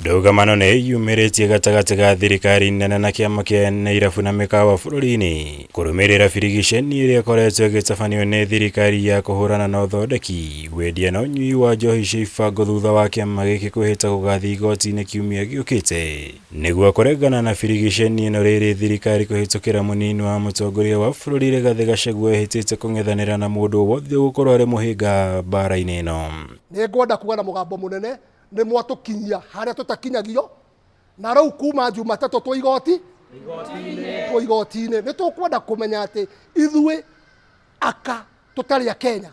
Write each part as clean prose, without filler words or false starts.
Ndũgamano nĩ ĩyumĩrĩtie gatagatĩ ga thirikari nene na kĩama kĩa ene irabu na mĩkawa bũrũri-inĩ kũrũmĩrĩra birigiceni ĩrĩa ĩkoretwo ĩgĩtabanio nĩ thirikari ya kũhũrana na ũthondeki, wendia na ũnyui wa njohi cia ibango thutha wa kĩama gĩkĩ kwĩhĩta gũgathiĩ igoti-inĩ kiumia gĩũkĩte nĩguo kũregana na birigiceni ĩno rĩrĩ thirikari kũhĩtũkĩra mũnini wa mũtongoria wa bũrũri Rigathĩ Gachagua ĩhĩtĩte kũng'ethanĩra na mũndũ wothe ũgũkorwo arĩ mũhĩnga mbara-inĩ ĩno. Nĩ ngwenda kuga na mũgambo mũnene nĩ mwatũkinyia harĩa tũtakinyagio na rĩu kuma Jumatatũ twĩ igoti twĩ igoti-inĩ. Nĩ tũkwenda kũmenya atĩ ithuĩ aka tũtarĩ a Kenya,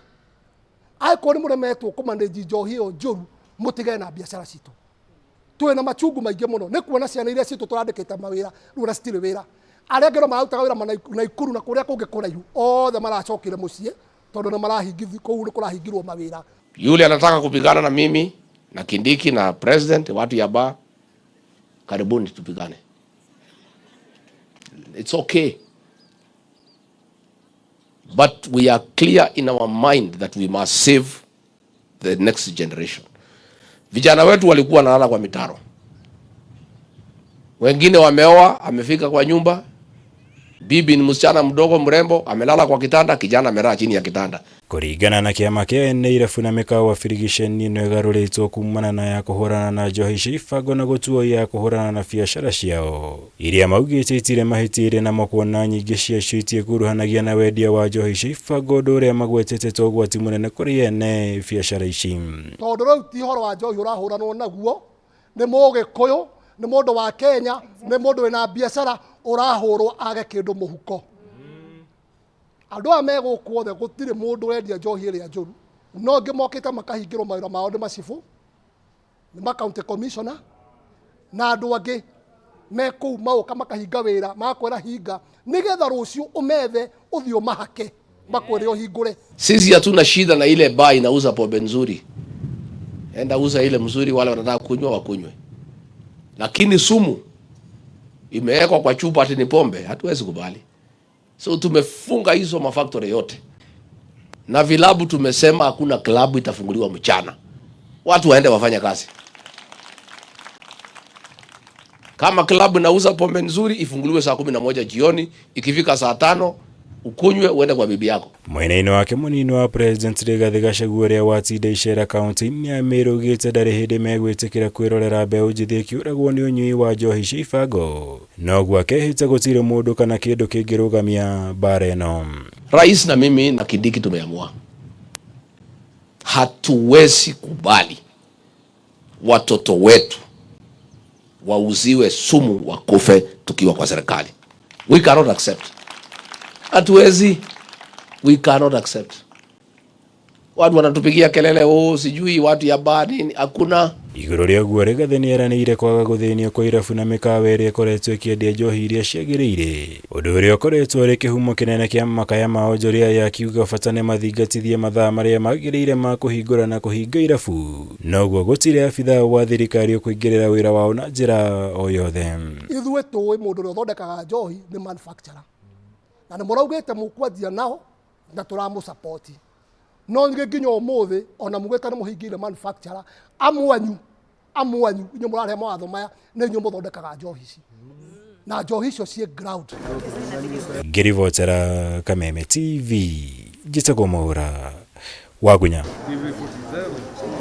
angĩkorwo nĩ mũremetwo kũmanĩnji njohi ĩyo njũru, mũtigane na biacara citũ. Twĩ na machungu maingĩ mũno nĩ kuona ciana iria citũ tũrandĩkĩte mawĩra rĩu ona citirĩ wĩra. Arĩa angĩ no mararutaga wĩra Naikuru na kũrĩa kũngĩ kũraihu, othe maracokire mũciĩ tondũ nĩ marahingithio, kũu nĩ kũrahingirwo mawĩra. Yule anataka kupigana na mimi na Kindiki na president watu ya bar, karibuni tupigane. It's okay. But we are clear in our mind that we must save the next generation. Vijana wetu walikuwa wanalala kwa mitaro, wengine wameoa, amefika kwa nyumba, bibi ni msichana mdogo mrembo, amelala kwa kitanda, kijana amelala chini ya kitanda. Kũringana na kĩama kĩa ene irabu na mĩkawa birigiceni ĩno ĩgarũrĩtwo kumana na ya kũhũrana na njohi cia ibango na gũtuo ya kũhũrana na biacara ciao iria maugĩte itirĩ mahĩtia irĩ namo kuona nyingĩ ciacio itiĩkuruhanagia na wendia wa njohi cia ibango ũndũ ũrĩa magwetete ta ũgwati mũnene kũrĩ ene biacara ici. Tondũ rĩu ti ũhoro wa njohi ũrahũranwo naguo, nĩ mũgĩkũyũ, nĩ mũndũ wa Kenya, nĩ mũndũ wĩna biacara ũrahũrwo age kĩndũ mũhuko. Andũ aya me gũkũ othe gũtirĩ mũndũ ũrendia njohi ĩrĩa njũru, no angĩ mokĩte makahingĩrwo mawĩra mao nĩ macibũ, nĩ ma county commissioner na andũ angĩ me kũu maũka makahinga wĩra, magakwĩra hinga nĩgetha rũciũ ũmethe ũthiĩ ũmahake makwĩre ũhingũre. Sisi hatuna shida na ile bar inauza pombe nzuri, enda uza ile mzuri, wale wanataka kunywa wakunywe, lakini sumu imewekwa kwa chupa ati ni pombe, hatuwezi kubali. So tumefunga hizo mafactory yote na vilabu. Tumesema hakuna klabu itafunguliwa mchana, watu waende wafanye kazi. Kama klabu inauza pombe nzuri ifunguliwe saa 11 jioni, ikifika saa 5 ukunywe uende kwa bibi yako. Mwena-inĩ wake mũnini wa President Rigathĩ Gachagua ũrĩa watinda icera kaunti-inĩ ya Meru augĩte ndarĩ hĩndĩ megwĩtĩkĩra kwĩrorera mbeũ njĩthĩ ĩkĩũragwo nĩ ũnyui wa njohi cia ibango noguo akehĩta gũtirĩ mũndũ kana kĩndũ kĩngĩrũgamia mbara ĩno. Rais na mimi na Kindiki tumeamua hatuwezi kubali watoto wetu wauziwe sumu wakufe tukiwa kwa serikali. We cannot accept. Hatuwezi. We cannot accept. Watu wanatupigia kelele, oh, sijui watu ya baa nini, hakuna. Igũrũ rĩa ũguo Rigathĩ nĩeranĩire kwaga gũthĩnio kwa irabu na mĩkawa ĩrĩa ĩkoretwo ĩkĩendia njohi iria ciagĩrĩire, ũndũ ũrĩa ũkoretwo ũrĩ kĩhumo kĩnene kĩa makaya ma onjoria aya akiuga bata nĩ mathingatithie mathaa marĩa magĩrĩire ma kũhingũra na kũhinga irabu noguo gũtirĩ abithaa wa thirikari ũkũingĩrĩra wĩra wao na njĩra o yothe. Ithuĩ tũĩ mũndũ ũrĩa ũthondekaga njohi nĩ manufacturer na nĩ mũraugĩte mũkwanjia nao na tũramũ-support. No ningĩ nginya ũmũthĩ ona mugĩte nĩ mũhingĩire manufacturer amwe anyu amwe anyu inyuĩ mũrarehe mawatho maya nĩ inyuĩ mũthondekaga njohi ici na njohi icio ciĩ ground. Ngĩribotera Kameme TV njĩtagwo Mwaũra Wagunya.